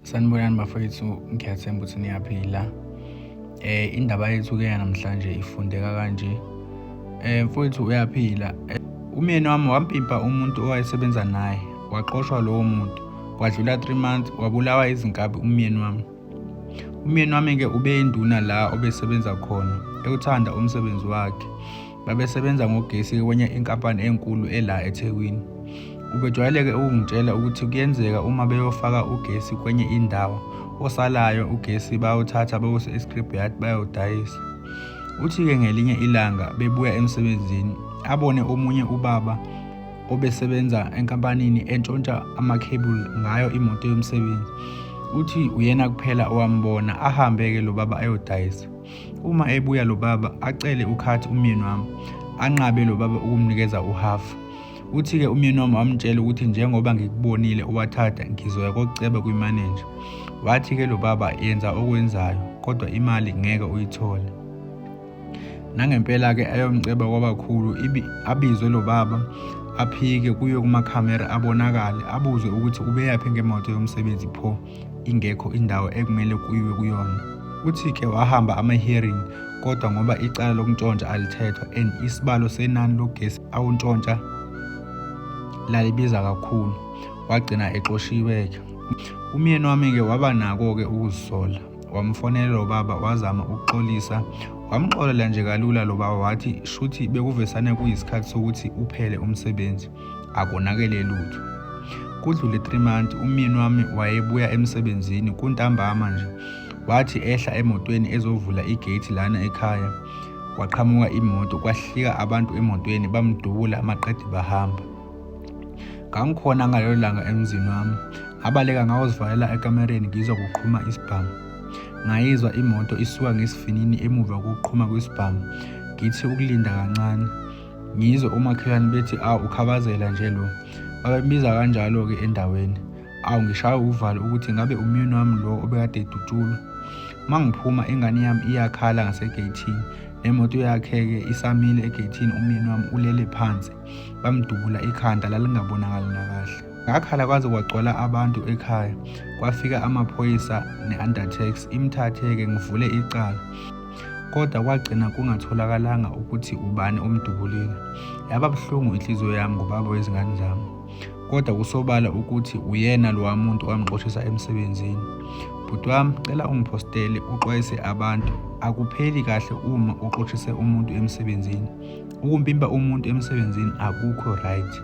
Sanibonani bafowethu, ngiyathemba ukuthi niyaphila. Indaba yethu-ke yanamhlanje ifundeka kanje. Mfowethu uyaphila. Umyeni wami wampimpa umuntu owayesebenza naye, waxoshwa lowo muntu. Kwadlula 3 months, wabulawa izinkabi umyeni wami. Umyeni wami-ke ubeyinduna la obesebenza khona, ewuthanda umsebenzi wakhe. Babesebenza ngogesi kwenye inkampani enkulu ela eThekwini. Ubejwayeleke ukungitshela ukuthi kuyenzeka uma beyofaka ugesi kwenye indawo, osalayo ugesi bayawuthatha bawuse e-scrap yard bayowudayisa. Uthi-ke ngelinye ilanga bebuya emsebenzini, abone omunye ubaba obesebenza enkampanini entshontsha ama-cable ngayo imoto yomsebenzi. Uthi uyena kuphela owambona, ahambe-ke lo baba ayodayisa. Uma ebuya lo baba acele ukhathi umyeni wami, anqabe lo baba ukumnikeza uhhafu. Uthi-ke umyeni wami wamtshela ukuthi njengoba ngikubonile uwathatha ngizoya koceba kwimaneja. Wathi-ke lo baba yenza okwenzayo kodwa imali ngeke uyithole. Nangempela-ke ayomceba kwabakhulu abizwe lo baba aphike kuye kumakhamera abonakale abuzwe ukuthi ubeyaphi ngemoto yomsebenzi pho ingekho indawo ekumele kuyiwe kuyona. Uthi-ke wahamba ama-hearing kodwa ngoba icala lokuntshontsha alithethwa and isibalo senani logesi awuntshontsha lalibiza kakhulu, wagcina exoshiwe-ke. Umyeni wami-ke waba nako-ke ukuzisola, wamfonela lo baba wazama ukuxolisa, wamxolela nje kalula lo baba wathi shuthi bekuvesane kuyisikhathi sokuthi uphele umsebenzi. Akonakele lutho. Kudlule 3 months umyeni wami wayebuya emsebenzini kuntambama nje. Wathi ehla emotweni ezovula igate lana ekhaya kwaqhamuka imoto kwahlika abantu emotweni bamdubula maqede bahamba. Ngangikhona ngalelo langa emzini wami. Ngabaleka ngayozivalela ekamereni ngizwa kuqhuma isibhamu. Ngayizwa imoto isuka ngesivinini emuva kokuqhuma kwesibhamu. Ngithi ukulinda kancane. Ngizwe omakhelwane bethi awu ukhabazela nje lo. Babembiza kanjalo-ke endaweni. Awu ngishaywe uvalo ukuthi ngabe umyeni wami lo obekade edutshulwa. Uma ngiphuma ingane yami iyakhala ngasegeyithini. Nemoto yakhe-ke isamile egeyithini umyeni wami ulele phansi. Bamdubula ikhanda lalingabonakali nakahle. Ngakhala kwaze kwagcwala abantu ekhaya. Kwafika amaphoyisa ne-undertax imthathe-ke ngivule icala. Kodwa kwagcina kungatholakalanga ukuthi ubani omdubulile. Yaba buhlungu inhliziyo yami ngobaba wezingane zami. Kodwa kusobala ukuthi uyena lowa muntu owamxoshisa emsebenzini. Bhuti wami, cela ungiphostele uxwayise abantu. Akupheli kahle uma uxoshise umuntu emsebenzini. Ukumpimpa umuntu emsebenzini akukho right.